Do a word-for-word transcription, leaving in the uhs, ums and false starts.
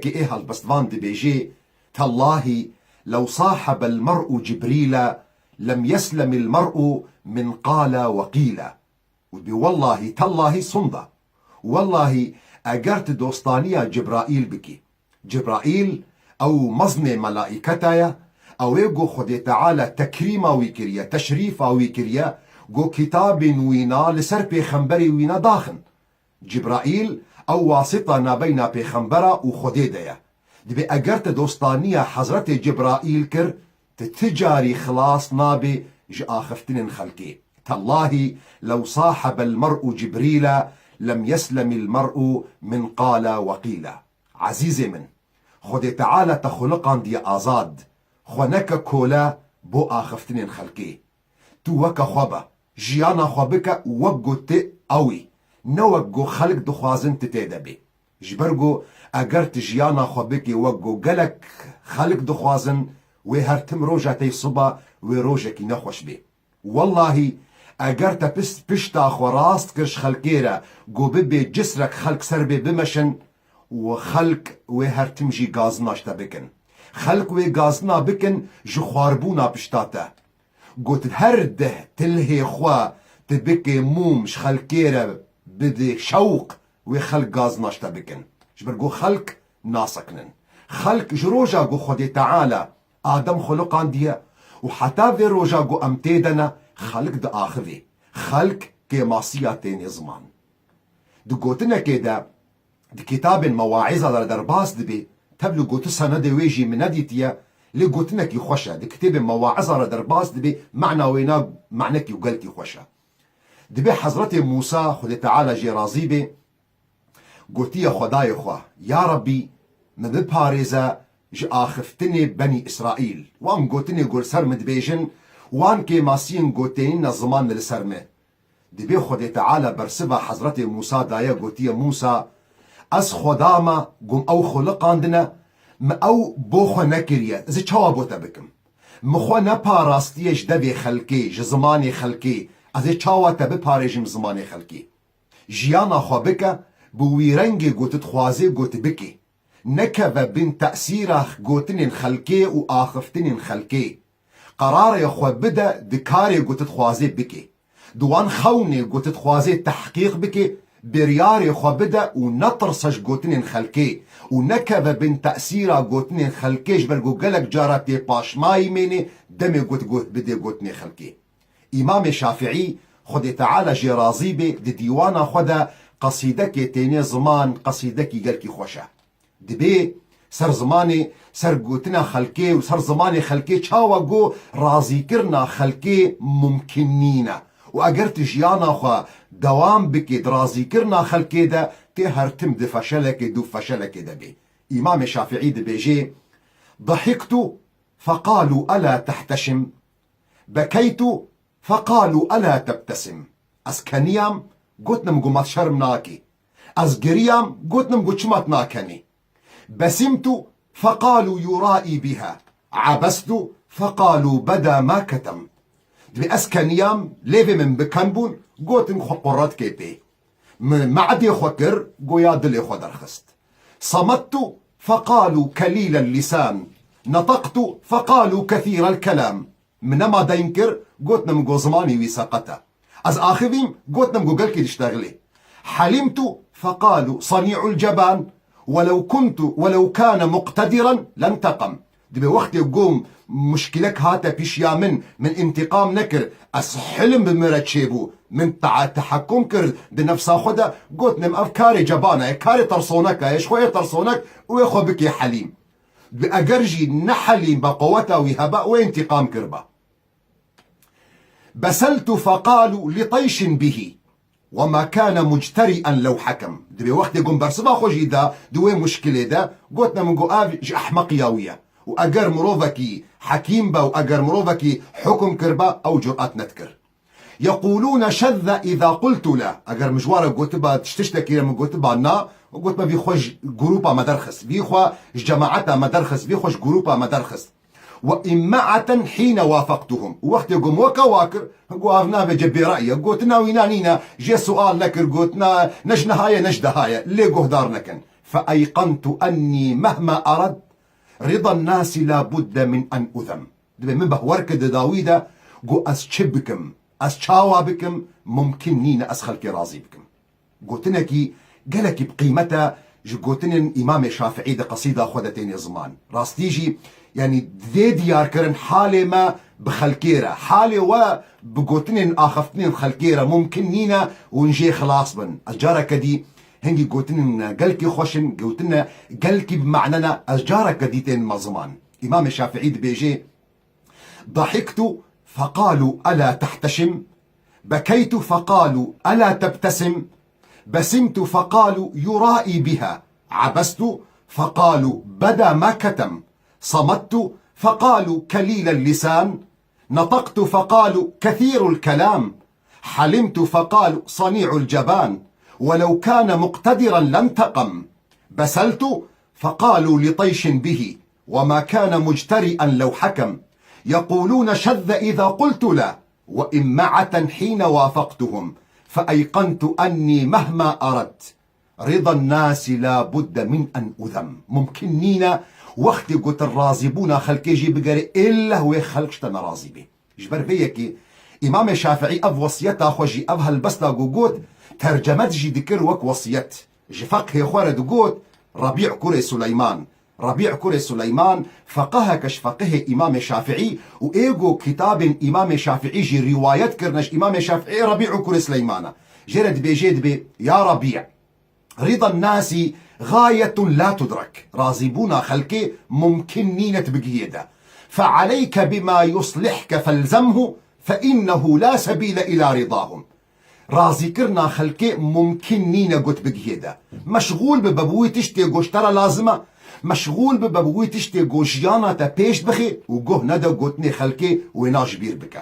Kê ê helbestvan dibêjê, "Tellahî lew sahebel mer'u Cibrîle lem yeslemil mer'u min qala we qîle." Û dibê, "Wellahî, tellahî, sunda. Wellahî, eger tu dostaniya Cibraîl bikî." Cibraîl ew mezinê melaîketa ye, ew ê ku Xwedê Teala tekrîma wî kiriye, teşrîfa wî kiriye, ku kitabên wîna li ser pêxemberê wîna daxin. Cibraîl ew wasita nabeyna pêxembera û Xwedê de ye. Dibê eger te dostaniya Hezretê Cibraîl kir, tu ti carî xilas nabê ji axiftinên xelkê. Tellahî lew sahebel mer'u Cibrîle lem yeslemil mer'u min qala we qîle. Ezîzê min, Xwedê Teala te xuliqandiye azad, xwe neke kole bo axiftinên xelkê. Tu weke xwe be, jiyana xwe bike wek ku tu ew î, ne wek ku xelk dixwazin tu tê de bê. Ji ber ku eger tu jiyana xwe bikê wek ku gelek xelk dixwazin, wê her tim roja tey siba wê rojekî nexweş bê. Wellahî, eger te pişt, pişta xwe rast kir ji xelkê re, ku bibê cisrek xelk ser bê bimeşin, û xelk wê her tim jî gazina ji te bikin. Xelk wê gazina bikin ji xwarbûna pişta te. Got, her deh tilhê xwe tu bikê mûm ji xelkê re bidê şewq, wê xelk gazina ji te bikin. Ji ber ku xelk nasekinin. Xelk ji roja ku Xwedê Teala Adem xuliqandiye û heta vê roja ku em tê de ne, xelk diaxivê. Xelk kêmasiya tênê ziman. Di gotinekê de, di kitabên mewaîza de derbas dibê, tevlî gotu senedê wê jî min nedîtiye, lê gotinekî xweş e. Di kitêbên mewaîza de derbas dibê, mena wê na menekî û gelkî xweş e. Dibê Hezretê Mûsa, Xwedê Teala jê razî bê, gotiye Xwedayê xwe, "Ya Rebbî, min biparêze ji axiftinê Benî Îsraîl. Wan gotinê ku li ser min dibêjin, wan kêmasiyên ku tênîne ziman min li ser min." Dibê Xwedê Teala bersiva Hezretê Mûsa daye, gotiye, "Mûsa, ez Xweda me, ku min ew xuliqandine, min ew bo xwe nekiriye, ez ê çawa bo te bikim? Min xwe neparastiye ji devê xelkê, ji zimanê xelkê, ez ê çawa te biparêjim zimanê xelkê?" Jiyana xwe bike bi wî rengê ku tu dixwazê ku tu bikê. Nekeve bin tesîra gotinên xelkê û axiftinên xelkê. Qerarê xwe bide di karê ku tu dixwazê bikê. Di wan xewnê ku tu dixwazê tehqîq bikê, biryarê xwe bide û netirse ji gotinên xelkê û nekeve bin tesîra gotinên xelkê, ji ber ku gelek cara tê paşmayî mênê demê ku tu guh bidê gotinê xelkê. Îmamê Şafiî, Xwedê Teala jê razî bê, di dîwana xwe de qesîdekê tênê ziman, qesîdekî gelkî xweş e. Dibê ser zimanê, ser gotina xelkê û ser zimanê xelkê çawa ku razîkirina xelkê mumkin nîne. Û eger tu jiyana xwe dewam bikê di razîkirina xelkê de, tê her tim di feşelekê, du feşelekê de bê. Îmamê Şafiî dibêjê, "Dahiktu feqalû ela tehteşim." Bekeytu feqalû ela tebtesim. Ez keniyam, gotinim ku ma şerm nakî. Ez giriyam, gotinim ku çima tu nakenî. Besimtu feqalû yuraî biha. Abestu feqalû beda ma ketem. Dibê ez keniyam, lêvê min bi ken bûn, gotin xwe quret kê pê. Min me'dê xwe kir, goya dilê xwe derxist. Samettu feqalû kelîlel lisan. Netaqtu feqalû kethîrel kelam. Min nema deyn kir, gotinim ku zimanê wî seqet e. Ez axivîm, gotinim ku gelkî diştexilê. Helîmtu feqalû sanî'ul ceban, welew kuntu, welew kane muqtediran lenteqem. Dibê wextê ku muşkilek hate pîşiya min, min întîqam nekir, ez hilm bi min re çêbû, min te-, tehekkum kir di nefsa xwe de, gotinim ev karê cebana ye, karê tersoneka ye, ji xwe yê tersonek û wê xwe bikê helîm. Bi eger jî ne helîm be, qeweta wî hebe, wê întîqam kiriba. Beseltu feqalû li teyşin bihî. Wema kane mucterî'en lew hekem. Dibê wextê ku min bersiva xwe jî da di wê muşkilê de, gotinim ku ev ji ehmeqiya wî ye. Û eger mirovekî hekîm be û eger mirovekî hukum kiriba, ew curet nedikir. Yeqûlûne şezze îza qultu le. Eger min ji wan re gotiba, tişt-, tiştekî re min gotiba na, gotiba vî xwe ji grûpa me derxist, vî xwe ji cemaeta me derxist, vî xwe ji grûpa me derxist. Ve imme'eten hîne wafektuhum. Û wextê ku min weke wa kir, got ev navê ce bêra'î ye. Gotina wî na nîne, jê sual nekir, gotina ne ji niha ye, ne ji deha ye. Lê guhdar nekin. فأيقنت أني مهما أردت رضا الناس لا بد من أن أذم. Dibê min behwer kir di dawî de, got, ez çi bikim, ez çawa bikim, mumkin nîne ez xelkê razî bikim. Gotinekî gelekî bi qîmet e ji gotinên Îmamê Şafiî di qesîda xwe de têne ziman. Rastî jî, yanî dê diyarkirin halê me bi xelkê re, halê we bi gotinên axaftinên xelkê re mumkin nîne hûn jê xilas bin. Ez careke dî, hingî gotinên gelkî xweş in, gotine gelkî bi mane ne, ez careke dî tên me ziman. Îmamê Şafiî dibêje, ضحكت فقالوا ألا تحتشم؟ بكيت فقالوا ألا تبتسم؟ بسمت فقالوا يرائي بها، عبست فقالوا بدا ما كتم، صمت فقالوا كليل اللسان، نطقت فقالوا كثير الكلام، حلمت فقالوا صنيع الجبان، ولو كان مقتدرا لانتقم، بسلت فقالوا لطيش به، وما كان مجترئا لو حكم، يقولون شذ إذا قلت لا، وإمعة حين وافقتهم، فأيقنت أني مهما أردت رضا الناس لا بد من أن أذم. Mumkin nîne wextê ku tu razîbûna xelkê jî bigerê, êleh wê xelk ji te nerazî bê. Ji ber vê yekê Îmamê Şafiî ev wesiyeta xwe jî, ev helbesta ku got, tercemet jî dikir wek wesiyet. Ji feqhê xwe re digot, Rebî kurê Suleyman. Rebî kurê Suleyman feqeheke ji feqihê Îmamê Şafiî û ê ku kitabên Îmamê Şafiî jî rîwayet kirine ji Îmamê Şafiî, Rebî kurê Suleyman e. Jê re dibêjê dibê, ya Rebî, رضا الناس غاية لا تدرك. Razîbûna xelkê mumkin nîne tu bigihiyê de. فعليك بما يصلحك فالزمه فإنه لا سبيل إلى رضاهم. Razîkirina xelkê mumkin nîne got bigihê de. Meşxûl bibe bi wî tiştê ku ji te re lazim e. Meşxûl bibe bi wî tiştê ku jiyana te pêş bixê û guh nede gotinê xelkê û wêna ji bîr bike.